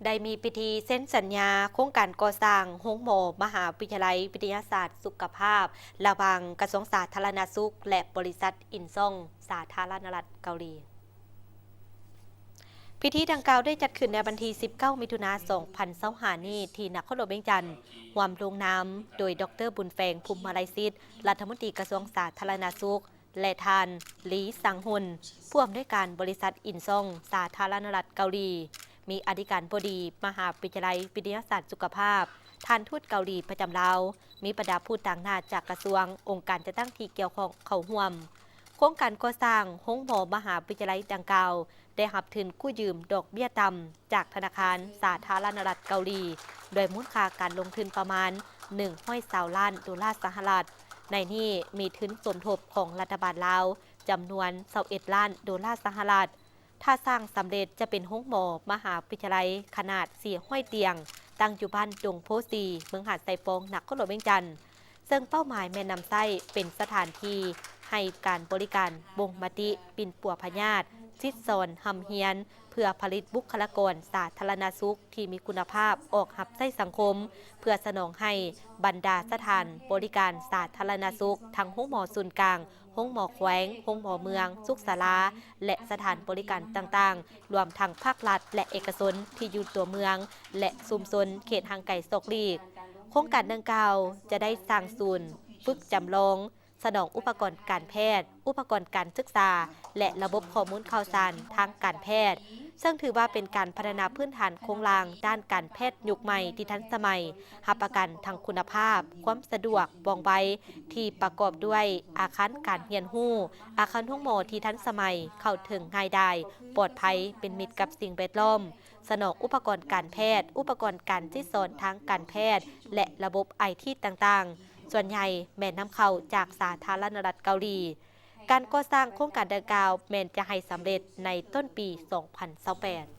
ໄດ້ມີພິທີເຊັນສັນຍາໂຄງການກໍ່ສ້າງໂຮງໝໍມະຫາວິທະຍາໄລວິທະຍາສາດສຸຂະພາບ ລະຫວ່າງກະຊວງສາທາລະນະສຸກ ແລະ ບໍລິສັດອິນຊອງສາທາລະນະລັດເກົາຫຼີ. ພິທີດັ່ງກ່າວໄດ້ຈັດຂຶ້ນໃນວັນທີສິບເກົ້າ ມິຖຸນາ ສອງພັນຊາວຫ້ານີ້ ທີ່ນະຄອນຫຼວງວຽງຈັນ, ຮ່ວມລົງນາມໂດຍ ດອກເຕີ ບຸນແຝງ ພູມມະໄລສິດ ລັດຖະມົນຕີກະຊວງສາທາລະນະສຸກ ແລະ ທ່ານ ຫຼີ ສັງຮຸນ ຜູ້ອຳນວຍການບໍລິສັດອິນຊອງສາທາລະນະລັດເກົາຫຼີ, ມີອະທິການບໍດີມະຫາວິທະຍາໄລວິທະຍາສາດສຸຂະພາບ, ທ່ານທູດເກົາຫຼີປະຈຳລາວ, ມີບັນດາຜູ້ຕາງໜ້າຈາກກະຊວງ, ອົງການຈັດຕັ້ງທີ່ກ່ຽວຂ້ອງເຂົ້າຮ່ວມ. ໂຄງການກໍ່ສ້າງໂຮງໝໍມະຫາວິທະຍາໄລດັ່ງກ່າວ ໄດ້ຮັບທຶນກູ້ຢືມດອກເບ້ຍຕ່ຳຈາກທະນາຄານສາທາລະນະລັດເກົາຫຼີ ດ້ວຍມູນຄ່າການລົງທຶນປະມານໜຶ່ງຮ້ອຍຊາວລ້ານໂດລາສະຫະລັດ. ໃນນີ້ມີທຶນສົມທົບຂອງລັດຖະບານລາວຈຳນວນຊາວເອັດລ້ານໂດລາສະຫະລັດ. ຖ້າສ້າງສຳເລັດຈະເປັນໂຮງໝໍມະຫາວິທະຍາໄລຂະໜາດສີ່ຮ້ອຍຕຽງ, ຕັ້ງຢູ່ບ້ານດົງໂພສີ, ເມືອງຫາດຊາຍຟອງ, ນະຄອນຫຼວງວຽງຈັນ. ເຊິ່ງເປົ້າໝາຍແມ່ນນຳໃຊ້ເປັນສະຖານທີ່ໃຫ້ການບໍລິການບົ່ງມະຕິ, ປິ່ນປົວພະຍາດ, ສິດສອນ, ຮ່ຳຮຽນ ເພື່ອຜະລິດບຸກຄະລາກອນສາທາລະນະສຸກທີ່ມີຄຸນນະພາບອອກຮັບໃຊ້ສັງຄົມ, ເພື່ອສະໜອງໃຫ້ບັນດາສະຖານບໍລິການສາທາລະນະສຸກ ທັງໂຮງໝໍສູນກາງ, ໂຮງໝໍແຂວງ, ໂຮງໝໍເມືອງ, ສຸກສາລາ ແລະ ສະຖານບໍລິການຕ່າງໆ, ລວມທັງພາກລັດ ແລະ ເອກະຊົນທີ່ຢູ່ຕົວເມືອງ ແລະ ຊຸມຊົນເຂດຫ່າງໄກສອກຫຼີກ. ໂຄງການດັ່ງກ່າວຈະໄດ້ສ້າງສູນຝຶກຈຳລອງ ສະໜອງອຸປະກອນການແພດ, ອຸປະກອນການສຶກສາ ແລະ ລະບົບຂໍ້ມູນຂ່າວສານທາງການແພດ, ເຊິ່ງຖືວ່າເປັນການພັດທະນາພື້ນຖານໂຄງລ່າງດ້ານການແພດຍຸກໃໝ່ທີ່ທັນສະໄໝ, ຮັບປະກັນທັງຄຸນນະພາບ, ຄວາມສະດວກ, ວ່ອງໄວ, ທີ່ປະກອບດ້ວຍອາຄານການຮຽນຮູ້, ອາຄານໂຮງໝໍທີ່ທັນສະໄໝ, ເຂົ້າເຖິງງ່າຍດາຍ, ປອດໄພ, ເປັນມິດກັບສິ່ງແວດລ້ອມ, ສະໜອງອຸປະກອນການແພດ, ອຸປະກອນການສິດສອນທາງການແພດ ແລະ ລະບົບໄອທີຕ່າງໆ. ສ່ວນໃຫຍ່ແມ່ນນຳເຂົ້າຈາກສາທາລະນະລັດເກົາຫຼີ. ການກໍ່ສ້າງໂຄງການດັ່ງກ່າວແມ່ນຈະໃຫ້ສຳເລັດໃນຕົ້ນປີສອງພັນຊາວແປດ.